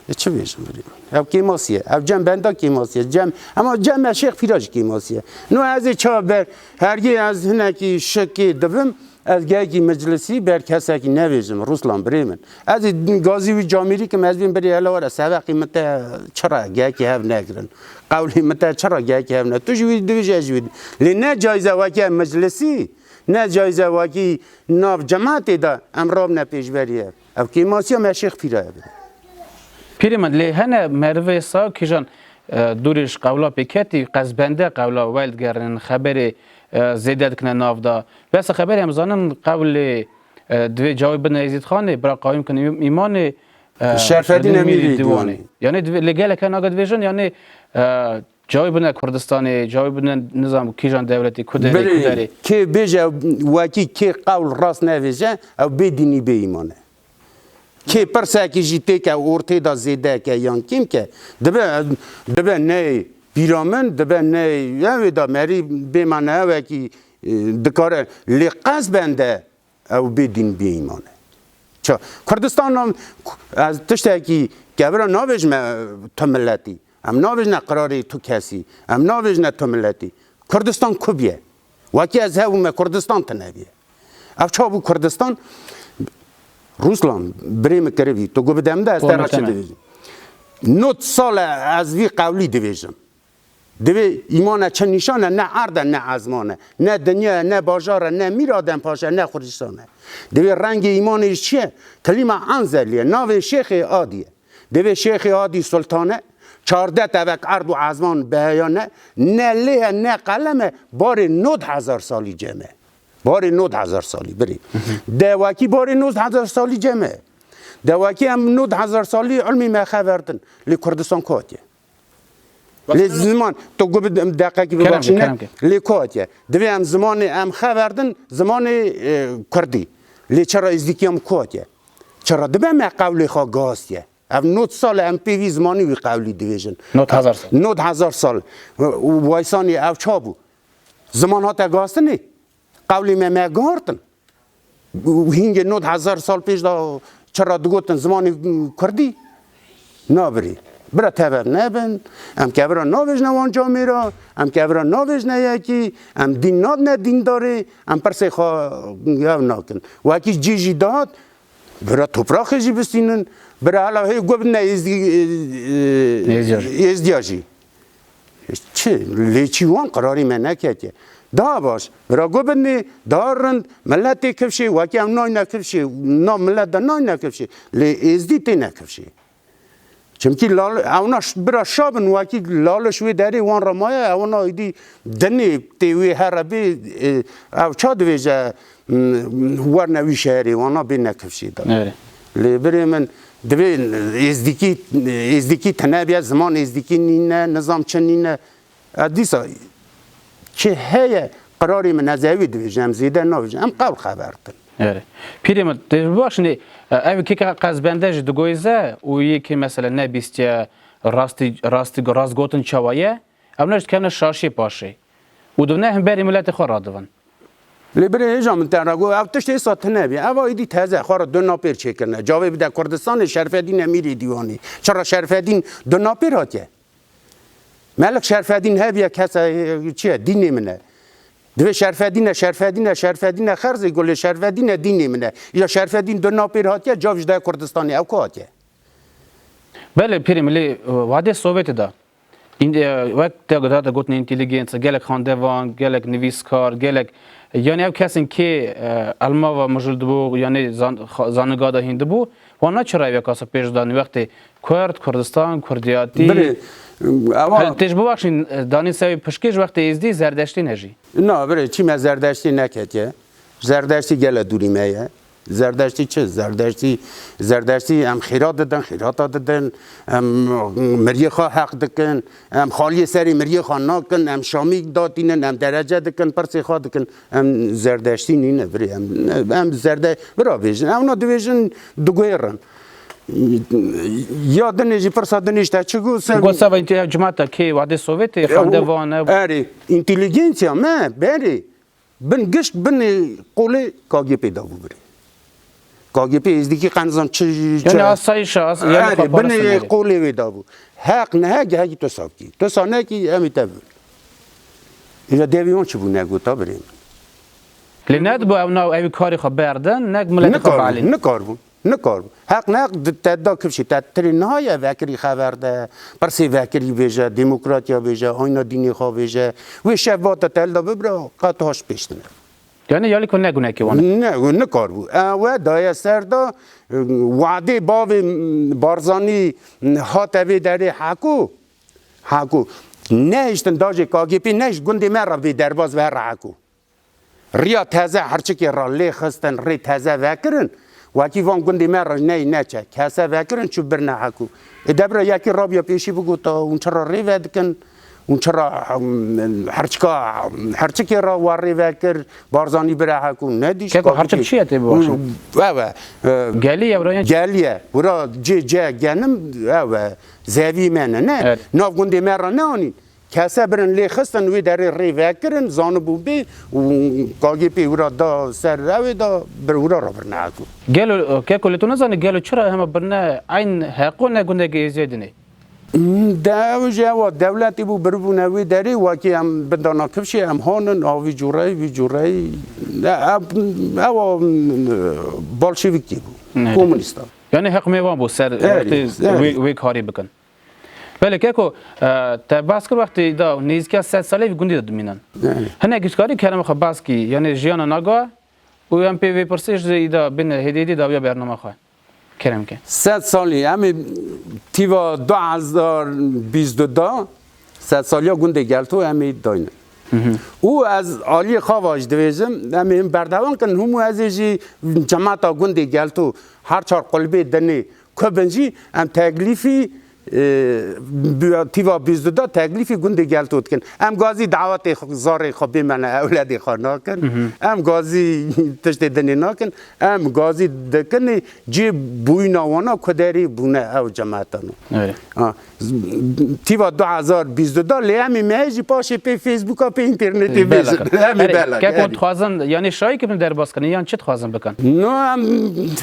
E, çi bêjim birî? Ew kêmasî ye. Ew cem benda kêmasî ye. Cem, ama cem me Şêx Pîra jî kêmasî ye. No ez ê çawa ber, hergê ez hinekî şikê dibim, ez gehekî meclisî ber kesekî nebêjim, Ruslan birê min. Ez ê gazî wî camêrî kim, ez bêm birê hele were, seveqî min te çira gehekî hev negirin. Qewlê min te çira gehekî hev ne. Tu jî wî dibêje, ez jî wî. Lê ne cayîz e wekî meclisî, ne cayîz e wekî nav cemaetê de em rabne pêşberî ye. Ev kêmasiya me Şêx Pîra ye. Pîrê min, lê hene merivê sa kîjan, e, dûrê ji qewla pê ketî, qez bende qewla, wel digerînin, xeberê, e, zêde dikine nav da. Besa xeberê em zanin qewlê, e, divê cawê bidin Êzîdxanê, bira qayûm kin îm-, îmanê, e, Şerfedîn Emîrî Dîwanê. Yanî divê, lê gelek hene aga dibêjin, yanî, e, Cawî bine Kurdistanê, cawî bine nizam kîjan dewletê, ku derê, ku derê. Kê bêje wekî kê qewl rast nevêje, ew bê dînî bê îman e. Kê pirsekî jî têke ortê de zêdeke yan kêmke, dibe, dibe neyê pîra min, dibe neyê ew ê de merî bêmane ewekî, e, dikare lê qez bende ew bê dîn bê îman e. Ça, Kurdistan nam, ez tiştekî kevira navêjime tu miletî. Em navêjine qirarê tu kesî. Em navêjine tu miletî. Kurdistan ku bûye? Wekî ez hebûme Kurdistan tune bûye. Ev ça bû Kurdistan? Rûslan, birê min kiribî. Tu got bi dem de ez te Tamam, re çi tamam. dibêjim? Nod sal e ez vî qewlî dibêjim. Divê îmane çi nîşan e, ne erd e, ne ezman e, ne dinya ye, ne bajar e, ne Mîradem Paşa, ne Xurîstan e. Divê rengê îmanê ji çi ye? Kilîma Enzelî ye, navê Şêxê Adî ye. Divê Şêxê Adî Sultan e, çardeh tevek erd û ezman bi heya ne, ne lê ye, ne qelem e, barê nod hezar salî cem e. Barê nod hezar salî, birê. De wekî barê nod hezar salî cem e. De wekî em nod hezar salî ilmî me xevertin. Lê Kurdistan ku hatiye? Lê ziman, tu gu bi deqekî Kerem ke, bibaxşîne, kerem ke. Lê ku hatiye? Divê em zimanê em xeverdin, zimanê, e, kurdî. Lê çira êzdîkî em ku hatiye? Çira dibe me qewlê xwe gastiye? Ev nod sal e em pê vî zimanî wî qewlî dibêjin. Nod hezar sal. Nod hezar sal. Waysanî ev ça bû? Ziman hate gastinê? Qewlê me me guhartin. Hingê nod hezar sal pêş de çira digotin zimanê kurdî? Na birê. Bira tevek nebin. Em kevira navêjne wan camêra. Em kevira navêjne yekî. Em dîn nadine dîndarê. Em pirsê xwe ev nakin. Wekî cî jî dihat, bira topraxê jî bistînin. Bira hela hê gu bidine êzdî-, ê-, ê-, Êzdiya jî. Êzdiya jî. Çi? Lê çî wan qirarî me neketiye. Daha baş, bira gu bidinê, daha rind, milet tê kifşê, wekî em nayne kifşê, na milet de nayne kifşê. Lê êzdî têne kifşê. Çimkî lal-, ewna ş-, bira şa bin, wekî laliş wê derê wan re maye, ewna êdî dinê tê wê here bê, e, ew ça divêje, m, werne wî şeherê, wana bê ne kifşê de. Evet. Lê birê min, divê êzdîkî, êzdîkî tune bîye, ziman êzdîkî nîne, nizam çi nîne. E, dîsa çi heye, qirarê min ez ewî dibêjim, em zêde nabêjin, em qewl xebertin. Evet. Pîrê min, te bibaxşinê, e, ev kê ke qezbende jî digoyze û yê kê mesela ne bîstiye rastî, rastî, rast gotin çawa ye, em ne ji dikevne şaşiyê paşê. Û divne hemberî miletê xwe radivin. Lê birê hêja min te re got, ev tişt êsa tune bî. Eva êdî teze, xwe re du napêr çêkirine. Cavê bide Kurdistanê Şerfedîn Emîrê Dîwanê. Çira Şerfedîn du napêr hatiye? Melik Şerfedîn hebiye kese, e, çi ye? Dînê min e. Divê Şerfedîn e, Şerfedîn e, Şerfedîn e, xerzê gulê Şerfedîn e, dînê min e. Ya Şerfedîn du napêr hatiye, cav ji de Kurdistanê ew ku hatiye? Belê, pîrê min lê, e, wadê Sovyetê de. În-, e, wek te, te gotin, înteligentsiya, gelek xandevan, gelek nivîskar, gelek, yanî ev kesên kê, e, elma ve mijûl dibû, yanî zan-, xa-, zaniga de hîn dibû, wan ne çira ev kasa pêş dan wextê Kurd, Kurdistan, Kurdiyatî. Birê, ewa Hel-, têj bibaxşîn, e, danî sewê pişkê ji wextê êzdî Zerdeştî ne jî. Na, birê, çî me Zerdeştî neketiye. Zerdeştî gele dûrî me ye. Zerdeştî çi? Zerdeştî, Zerdeştî em xêra didin, xêrata didin, em miriyê xwe heq dikin, em xaliyê serê miriyê xwe nakin, em şamî datînin, em derece dikin, pirsê xwe dikin, em Zerdeştî nîne, birê em, em zerde-, bira bêjin, ewna dibêjin, diguêrin. Ya dinê jî pirsa dinê ji te çi got, se- Got seba înti-, cimata kê, wadê Sovyetê, Ew, xandevan e. Erê, înteligensiya me, berê, Bin gişt binê qolê K G P de bû birê. K G P êzdîkî qe nizam çi, çi Yani asayişa, as-, yani Erê, xwe binê parastin erê. Qolê wê de bû. Heq nehek hekî tu sabkî. Tu sanekî em ê te bin. Îja devî wan çi bû negota birê min. Lê nedibû ew nav, ew karê xwe berdin, nek miletê xwe Nikar bû, balîn. Nikar bû. Nikar bû. Heq neheq di te da kifşê te tirê niha ye vekirî xever de, pirsê vekirî bêje, demokratiya bêje, ayna dînê xwe bêje. Wê şev vate te li da bibira, qet haş pêş tine. Yani yalî ku ne gunekê wan e. Ne, nikar bû. E, we daye ser da, e, wadê bavê, m, Barzanî, m, hate vê derê heko. Heko. Nehiştin dajê K G P nehişt gundê me re bê derbaz ve here heko. Riya teze herçikê re lê xistin, rê teze vekirin. Wekî van gundê me re ney neçe. Kese vekirin çû birine hekû. Ê de bira yekî rabiya pêşî bigota, hûn çira rê vedikin? Hûn çira, em, herçika, herçikê re we rê vekir, Barzanî bira hekû nedîş. Keko, herçik çi ye tê bibaşin? Ew e, e, Gelî ye, wira ye? Gelî ye. Wira cê, cê genim, ew e, zevî me ne, ne? Evet. Nav gundê me re neanîn. Kese birin lê xistin, wê derê rê vekirin, zanibû bê û K G P wira da ser ew ê da bir wira re birine hekû. Gelo, Keko, lê tu nizanî gelo çira hema birine eyn heqo ne gundekî êziyê dinê? De ew jî ewa dewletê bû, biribûne wê derê, wekî em bindana kifşê, em hanin, a vî cûreyî, vî cûreyî. E, ew, ewa, m, bolşevîkî bû, Evet. komûnîsta. Yani heq mêvan bû ser Erê, wextê erê. wê, wê karî bikin. Belê keko, e, te behs kir wextê da nêzîka sed salê vî gundî de dimînin. Erê. Hinek ji karî kerem xwe behs kî, yani jiyana naga û em pê vê pirsê ji îda bin hêdî hêdî dawiya bernama xwe. Kerem ke. Sed salî, em ê tîva du hezar bîst du da, sed saliya gundê Gelto em ê daynin. Hı hı. Û ez aliyê xwe va jî divêjim, em ê him berdewam kin, hûm û ez ê jî cemata gundê Gelto her çar qulbê dinê ku bin jî, em teklîfî, e, bi-, tîva bîst du da teklîfî gundê Gelto dikin. Em gazî dawetê xwe, zarê xwe bê me ne, ewledê xwe nakin. Hı hı. Em gazî tiştê dinê nakin. Em gazî dikinê cê bûyîna wana ku derê bûne ew cematan. Evet. Ha, z-, tîva du hezar bîst du da lê em ê me jî paşê pê Facebooka, pê înternetê Bela bêjin. Em ê Erê, bela, kek erê. Hûn dixwazin, yani şayî ki bin derbas kirin, yan çi dixwazin bikin? No, em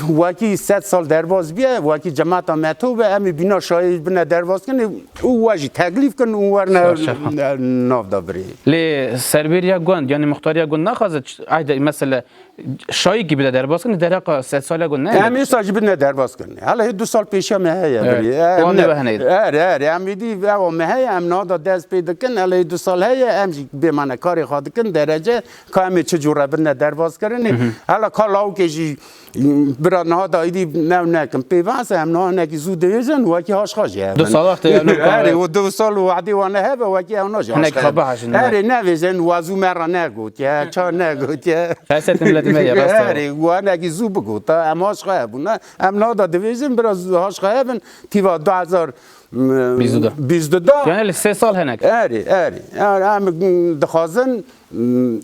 wekî sed sal derbas biye, wekî cemata me to be, em ê bîna şayî bine derbas kirin û we jî teklîf kirin û werne Şa-, şa. nav da birê. Lê serbêriya gund, yani muxtariya gund naxwaze ç-, ayde mesele şayîkî bide derbas kirin, derheqa sed saliya gund ne? Em êsa jî bidine derbas kirin. Hala hê du sal pêşiya me heye Evet. birî. Em Wan ne, dê we hene. Erê, erê, em êdî ewa me heye, em niha da dest pê dikin, hala hê du sal heye, em jî bê me ne karê xwe dikin, derece ka em ê çi cûre bidine derbas kirinê. Hı hı. Hala ka lawikê jî bira niha da êdî new nekin. Pê behs e, em niha hinekî zû divêjin, wekî haşxa jî hebe. Du sal wext e, ew ne Erê, û du sal û wadê wane hebe, wekî ew ne jî Hinek haşxa xwe hebe. Behejin. Erê, nevêjin, wa zû me re negotiye, ça negotiye. Xeset miletê me ye, rast e. Erê, wa hinekî zû bigota, em haşxa hebûna. Em niha da divêjin, biraz haşxa hebin, tîva du hezar, m, Bîst du da. bîst du da. Yani li sê sal henek. Erê, erê. Yani em dixwazin, m,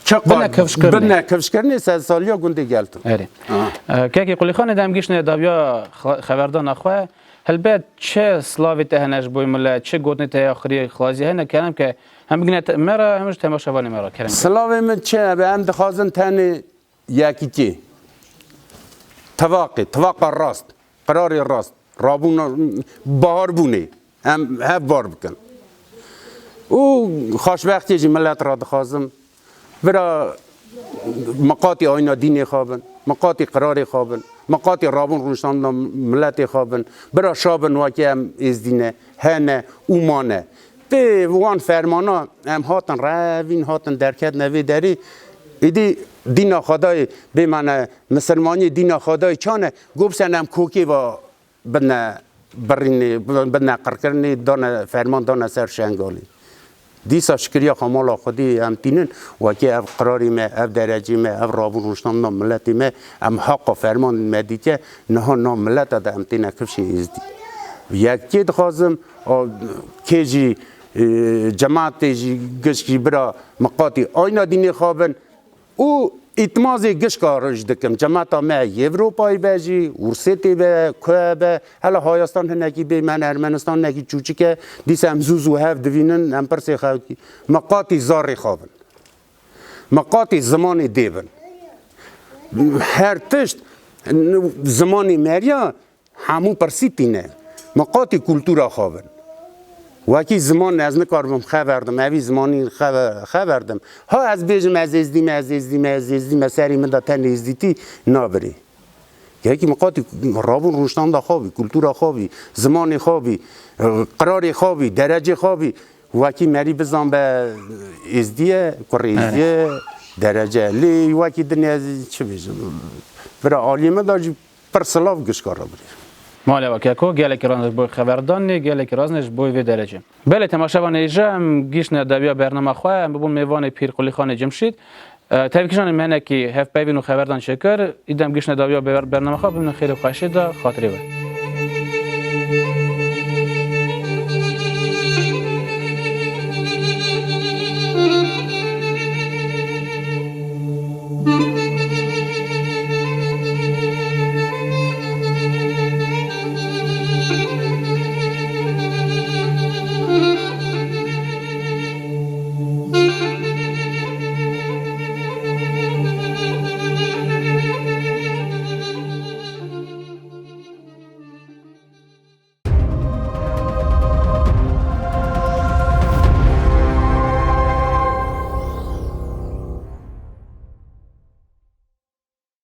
çi Bine qas kifşkirinê. Bine kifşkirinê sed saliya gundê Gelto. Erê. Ha. E, kekê Qulîxanê de em giştine dawiya xwe-, xeverdana xwe. Helbet çi silavê te hene ji bo milet, çi gotinê te ya xirî xwazî hene, kerem ke hem bigine te-, me re, hem ji temaşevanê me re, kerem ke. Silavê min çi be? Em dixwazin tenê yekîtî, tivaqê, tivaqa rast, qirarê rast, rabûna, baharbûnê, em hev bar bikin. Û xweşbextiyê jî milet re dixwazim, bira miqatî ayna dînê xwe bin, miqatî qirarê xwe bin, miqatî rabûn rûniştandina miletê xwe bin, bira şa bin wekî em êzdî ne, hene û mane. Pê wan fermana em hatin revîn, hatin derketine vê derî. Êdî dîna Xwedayê bê mane, misilmaniyê dîna Xwedayê çane, gobsen em kokê ve bidine birînê, bidine qirkirinê, dane ferman dane ser Şengalê. Dîsa şikiriya xwe mala Xwedê em tînin, wekî ev qirarê me, ev derecê me, ev rabûn rûniştandina miletê me, em heqa ferman me dîtiye, niha na mileta de em têne kifşê êzdî. Yekê dixwazim, a, kê jî, e, cemaatê jî, gişk jî bira miqatî ayna dînê xwe bin û îtmazê gişka rij dikim. Cemata me Yevropayê be jî, Ûrsêtê be, ku be, hele Hayastan hinekî bê me ne, Ermenistan hinekî çûçik e, dîsa em zû zû hev divînin, em pirsê xelkî. Miqatî zarê xwe bin. Miqatî zimanê dê bin. Her tişt, zimanê meriya, hemû pirsî tîne. Miqatî kultura xwe bin. Wekî ziman ez nikaribim xeverdim, evî zimanî xeve-, xeverdim. Ha ez bêjim ez êzdî me, ez êzdî me, ez êzdî me, serî min de tenê êzdîtî nabirê. Yekî miqatî rabûn rûniştanda xwe bî, kultura xwe bî, zimanê xwe bî, qirarê xwe bî, derecê xwe bî. Wekî merî bizan be êzdî ye, kurê êzdî ye, derece. Lê wekî dinya ez çi bêjim? Bira aliyê min de jî pir silav gişka re birî. Malê we keko, gelekî razin ji bo xeberdanê, gelekî razin ji bo vê derecê. Belê temaşevanê hêja, em gihîştine dawiya bernama xwe, em bibûn mêvanê Pîr Qulîxanê Cemşîd. E, tevkîjanê me hinekî hevpeyvîn û xeberdan çêkir, îdem gihîştine dawiya ber-, bernama xwe, bimînin xêr û xweşiyê de, xatirê we.